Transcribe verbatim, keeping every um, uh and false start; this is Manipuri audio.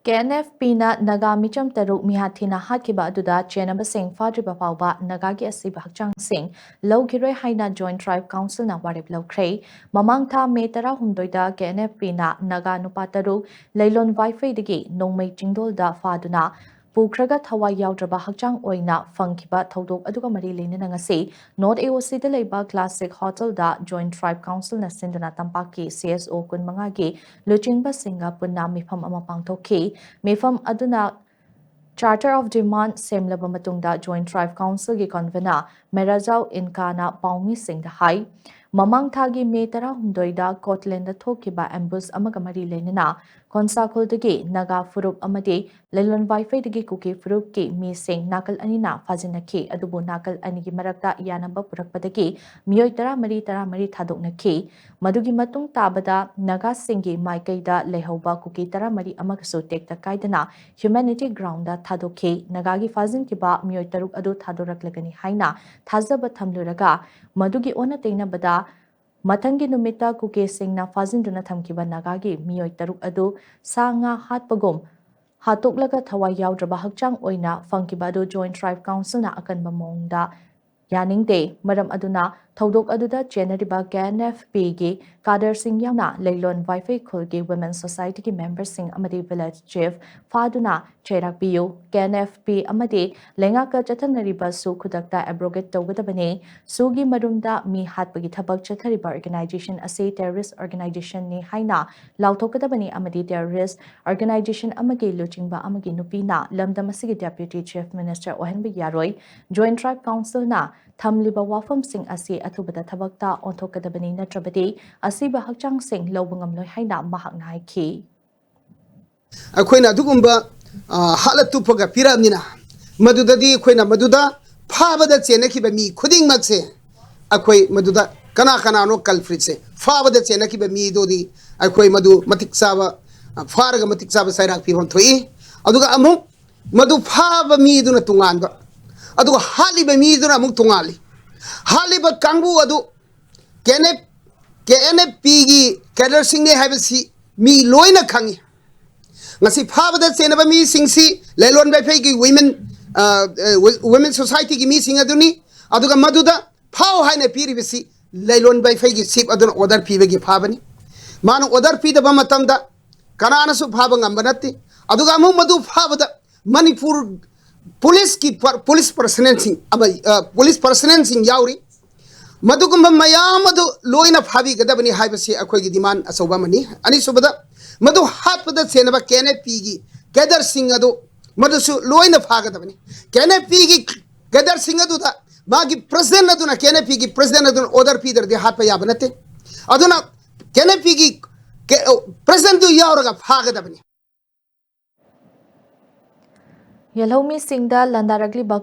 ꯀꯦ ꯑꯦꯟ ꯑꯦꯐ ꯄꯤꯅ ꯅꯥꯒꯥ ꯃꯤꯆꯝ ꯇꯔꯨꯛ ꯃꯤꯍꯥꯠ ꯊꯤꯅ ꯍꯥꯠꯈꯤꯕ ꯑꯗꯨꯗ ꯆꯦꯟꯅꯕꯁꯤꯡ ꯐꯥꯗ꯭ꯔꯤꯕ ꯐꯥꯎꯕ ꯅꯥꯒꯥꯒꯤ ꯑꯁꯤꯕ ꯍꯛꯆꯥꯡꯁꯤꯡ ꯂꯧꯈꯤꯔꯣꯏ ꯍꯥꯏꯅ Joint Tribe Councilꯅ ꯋꯥꯔꯦꯞ ꯂꯧꯈ꯭ꯔꯦ꯫ ꯃꯃꯥꯡ ꯊꯥ ꯃꯦ ꯇꯔꯥꯍꯨꯝꯗꯣꯏꯗ ꯀꯦ ꯑꯦꯟ ꯑꯦꯐ ꯄꯤꯅ ꯅꯥꯒꯥ ꯅꯨꯄꯥ ꯇꯔꯨꯛ ꯂꯩꯂꯣꯟ ꯋꯥꯏꯐꯩꯗꯒꯤ ꯅꯣꯡꯃꯩ ꯆꯤꯡꯗꯣꯜꯗ ꯐꯥꯗꯨꯅ ꯄꯨꯈ꯭ꯔꯒ ꯊꯋꯥꯏ ꯌꯥꯎꯗ꯭ꯔꯕ ꯍꯛꯆꯥꯡ ꯑꯣꯏꯅ ꯐꯪꯈꯤꯕ ꯊꯧꯗꯣꯛ ꯑꯗꯨꯒ ꯃꯔꯤ ꯂꯩꯅꯅ ꯉꯁꯤ North A O Cꯗ ꯂꯩꯕ Classic Hotelꯗ Joint Tribe Councilꯅ ꯁꯤꯟꯗꯨꯅ ꯇꯝꯄꯥꯛꯀꯤ C S O ꯀꯨꯟꯃꯉꯥꯒꯤ ꯂꯨꯆꯤꯡꯕꯁꯤꯡꯒ ꯄꯨꯟꯅ ꯃꯤꯐꯝ ꯑꯃ ꯄꯥꯡꯊꯣꯛꯈꯤ꯫ ꯃꯤꯐꯝ ꯑꯗꯨꯅ Charter of Demand ꯁꯦꯝꯂꯕ ꯃꯇꯨꯡꯗ Joint Tribe Councilꯒꯤ convener ꯃꯦꯔꯥꯖꯥꯎ ꯏꯟꯀꯥꯅ ꯄꯥꯎꯃꯤꯁꯤꯡꯗ ꯍꯥꯏ꯫ ꯃꯃꯥꯡ ꯊꯥꯒꯤ ꯃꯦ ꯇꯔꯥꯍꯨꯝꯗꯣꯏꯗ ꯀꯣꯠꯂꯦꯟꯗ ꯊꯣꯛꯈꯤꯕ ambush ꯑꯃꯒ ꯃꯔꯤ ꯂꯩꯅꯅ ꯈꯣꯟꯁꯥꯈꯣꯜꯗꯒꯤ ꯅꯥꯒꯥ ꯐꯨꯔꯨꯞ ꯑꯃꯗꯤ ꯂꯩꯂꯣꯟ ꯋꯥꯏꯐꯩꯗꯒꯤ ꯀꯨꯀꯤ ꯐꯨꯔꯨꯞꯀꯤ ꯃꯤꯁꯤꯡ ꯅꯥꯀꯜ ꯑꯅꯤꯅ ꯐꯥꯖꯤꯟꯅꯈꯤ꯫ ꯑꯗꯨꯕꯨ ꯅꯥꯀꯜ ꯑꯅꯤꯒꯤ ꯃꯔꯛꯇ ꯌꯥꯅꯕ ꯄꯨꯔꯛꯄꯗꯒꯤ ꯃꯤꯑꯣꯏ ꯇꯔꯥꯃꯔꯤ ꯇꯔꯥꯃꯔꯤ ꯊꯥꯗꯣꯛꯅꯈꯤ꯫ ꯃꯗꯨꯒꯤ ꯃꯇꯨꯡ ꯇꯥꯕꯗ ꯅꯥꯒꯥꯁꯤꯡꯒꯤ ꯃꯥꯏꯀꯩꯗ ꯂꯩꯍꯧꯕ ꯀꯨꯀꯤ ꯇꯔꯥꯃꯔꯤ ꯑꯃꯒꯁꯨ ꯇꯦꯛꯇ ꯀꯥꯏꯗꯅ humanity groundꯗ ꯊꯥꯗꯣꯛꯈꯤ꯫ ꯅꯥꯒꯥꯒꯤ ꯐꯥꯖꯤꯟꯈꯤꯕ ꯃꯤꯑꯣꯏ ꯇꯔꯨꯛ ꯑꯗꯨ ꯊꯥꯗꯣꯔꯛꯂꯒꯅꯤ ꯍꯥꯏꯅ ꯊꯥꯖꯕ ꯊꯝꯂꯨꯔꯒ ꯃꯗꯨꯒꯤ ꯑꯣꯟꯅ ꯇꯩꯅꯕꯗ ꯃꯊꯪꯒꯤ ꯅꯨꯃꯤꯠꯇ ꯀꯨꯀꯤꯁꯤꯡꯅ ꯐꯥꯖꯤꯟꯗꯨꯅ ꯊꯝꯈꯤꯕ ꯅꯥꯒꯥꯒꯤ ꯃꯤꯑꯣꯏ ꯇꯔꯨꯛ ꯑꯗꯨ ꯁꯥ ꯉꯥ ꯍꯥꯠꯄꯒꯨꯝ ꯍꯥꯠꯇꯣꯛꯂꯒ ꯊꯋꯥꯏ ꯌꯥꯎꯗ꯭ꯔꯕ ꯍꯛꯆꯥꯡ ꯑꯣꯏꯅ ꯐꯪꯈꯤꯕ ꯑꯗꯨ Joint Tribe Councilꯅ ꯑꯀꯟꯕ ꯃꯑꯣꯡꯗ ꯌꯥꯅꯤꯡꯗꯦ꯫ ꯃꯔꯝ ꯑꯗꯨꯅ ꯊꯧꯗꯣꯛ ꯑꯗꯨꯗ ꯆꯦꯟꯅꯔꯤꯕ K N F Pꯒꯤ cadreꯁꯤꯡ ꯌꯥꯎꯅ ꯂꯩꯂꯣꯟ ꯋꯥꯏꯐꯩ ꯈꯨꯜꯒꯤ Women Societyꯒꯤ memberꯁꯤꯡ ꯑꯃꯗꯤ village chief ꯐꯥꯗꯨꯅ ꯆꯩꯔꯥꯛ ꯄꯤꯌꯨ꯫ K N F P ꯑꯃꯗꯤ ꯂꯩꯉꯥꯛꯀ ꯆꯠꯊꯅꯔꯤꯕ SoO ꯈꯨꯗꯛꯇ abrogate ꯇꯧꯒꯗꯕꯅꯤ꯫ SoOꯒꯤ ꯃꯔꯨꯝꯗ ꯃꯤ ꯍꯥꯠꯄꯒꯤ ꯊꯕꯛ ꯆꯠꯊꯔꯤꯕ organization ꯑꯁꯤ terrorist organizationꯅꯤ ꯍꯥꯏꯅ ꯂꯥꯎꯊꯣꯛꯀꯗꯕꯅꯤ ꯑꯃꯗꯤ terrorist organization ꯑꯃꯒꯤ ꯂꯨꯆꯤꯡꯕ ꯑꯃꯒꯤ ꯅꯨꯄꯤꯅ ꯂꯝꯗꯝ ꯑꯁꯤꯒꯤ Deputy Chief Minister ꯑꯣꯏꯍꯟꯕ ꯌꯥꯔꯣꯏ꯫ Joint Tribe Councilꯅ ꯊꯝꯂꯤꯕ ꯋꯥꯐꯝꯁꯤꯡ ꯑꯁꯤ ꯑꯊꯨꯕꯗ ꯊꯕꯛꯇ ꯑꯣꯟꯊꯣꯛꯀꯗꯕꯅꯤ, ꯅꯠꯇ꯭ꯔꯕꯗꯤ ꯑꯁꯤꯕ ꯍꯛꯆꯥꯡꯁꯤꯡ ꯂꯧꯕ ꯉꯝꯂꯣꯏ ꯍꯥꯏꯅ ꯃꯍꯥꯛꯅ ꯍꯥꯏꯈꯤ꯫ ꯑꯩꯈꯣꯏꯅ ꯑꯗꯨꯒꯨꯝꯕ, ꯑ, ꯍꯥꯠꯂ ꯇꯨꯞꯄꯒ ꯄꯤꯔꯛꯑꯕꯅꯤꯅ, ꯃꯗꯨꯗꯗꯤ ꯑꯩꯈꯣꯏꯅ ꯃꯗꯨꯗ ꯐꯥꯕꯗ ꯆꯦꯟꯅꯈꯤꯕ ꯃꯤ ꯈꯨꯗꯤꯡꯃꯛꯁꯦ, ꯑꯩꯈꯣꯏ ꯃꯗꯨꯗ ꯀꯅꯥ ꯀꯅꯥꯅꯣ culpritꯁꯦ, ꯐꯥꯕꯗ ꯆꯦꯟꯅꯈꯤꯕ ꯃꯤꯗꯨꯗꯤ ꯑꯩꯈꯣꯏ ꯃꯗꯨ ꯃꯇꯤꯛ ꯆꯥꯕ, ꯑ, ꯐꯥꯔꯒ ꯃꯇꯤꯛ ꯆꯥꯕ ꯆꯩꯔꯥꯛ ꯄꯤꯐꯝ ꯊꯣꯛꯏ꯫ ꯑꯗꯨꯒ ꯑꯃꯨꯛ ꯃꯗꯨ ꯐꯥꯕ ꯃꯤꯗꯨꯅ ꯇꯣꯉꯥꯟꯕ, ꯑꯗꯨꯒ ꯍꯥꯠꯂꯤꯕ ꯃꯤꯗꯨꯅ ꯑꯃꯨꯛ ꯇꯣꯉꯥꯜꯂꯤ꯫ ꯍꯥꯠꯂꯤꯕ ꯀꯥꯡꯕꯨ ꯑꯗꯨ K N F, K N F Pꯒꯤ cadreꯁꯤꯡꯅꯤ ꯍꯥꯏꯕꯁꯤ ꯃꯤ ꯂꯣꯏꯅ ꯈꯪꯏ꯫ ꯉꯁꯤ ꯐꯥꯕꯗ ꯆꯦꯟꯅꯕ ꯃꯤꯁꯤꯡꯁꯤ ꯂꯩꯂꯣꯟ ꯕꯩꯐꯩꯒꯤ women, ꯑ, ꯑ, women societyꯒꯤ ꯃꯤꯁꯤꯡ ꯑꯗꯨꯅꯤ꯫ ꯑꯗꯨꯒ ꯃꯗꯨꯗ ꯐꯥꯎ ꯍꯥꯏꯅ ꯄꯤꯔꯤꯕꯁꯤ ꯂꯩꯂꯣꯟ ꯕꯩꯐꯩꯒꯤ chief ꯑꯗꯨꯅ order ꯄꯤꯕꯒꯤ ꯐꯥꯕꯅꯤ꯫ ꯃꯥꯅ order ꯄꯤꯗꯕ ꯃꯇꯝꯗ ꯀꯅꯥꯅꯁꯨ ꯐꯥꯕ ꯉꯝꯕ ꯅꯠꯇꯦ꯫ ꯑꯗꯨꯒ ꯑꯃꯨꯛ ꯃꯗꯨ ꯐꯥꯕꯗ ꯃꯅꯤꯄꯨꯔ policeꯀꯤ per-, police personnelꯁꯤꯡ ꯑꯃ, ꯑ, police personnelꯁꯤꯡ ꯌꯥꯎꯔꯤ꯫ ꯃꯗꯨꯒꯨꯝꯕ ꯃꯌꯥꯝ ꯑꯗꯨ ꯂꯣꯏꯅ ꯐꯥꯕꯤꯒꯗꯕꯅꯤ ꯍꯥꯏꯕꯁꯤ ꯑꯩꯈꯣꯏꯒꯤ demand ꯑꯆꯧꯕ ꯑꯃꯅꯤ꯫ ꯑꯅꯤꯁꯨꯕꯗ, ꯃꯗꯨ ꯍꯥꯠꯄꯗ ꯆꯦꯟꯅꯕ KNFPꯒꯤ cadreꯁꯤꯡ ꯑꯗꯨ ꯃꯗꯨꯁꯨ ꯂꯣꯏꯅ ꯐꯥꯒꯗꯕꯅꯤ꯫ KNFPꯒꯤ cadreꯁꯤꯡ ꯑꯗꯨꯗ ꯃꯥꯒꯤ president ꯑꯗꯨꯅ, KNFPꯒꯤ president ꯑꯗꯨꯅ order ꯄꯤꯗ꯭ꯔꯗꯤ ꯍꯥꯠꯄ ꯌꯥꯕ ꯅꯠꯇꯦ꯫ ꯑꯗꯨꯅ KNFPꯒꯤ ꯀꯦ-, ꯑ, presidentꯗꯨ ꯌꯥꯎꯔꯒ ꯐꯥꯒꯗꯕꯅꯤ꯫ ꯌꯦꯜꯍꯧꯃꯤꯁꯤꯡꯗ ꯂꯥꯟꯗꯥꯔꯛꯂꯤꯕ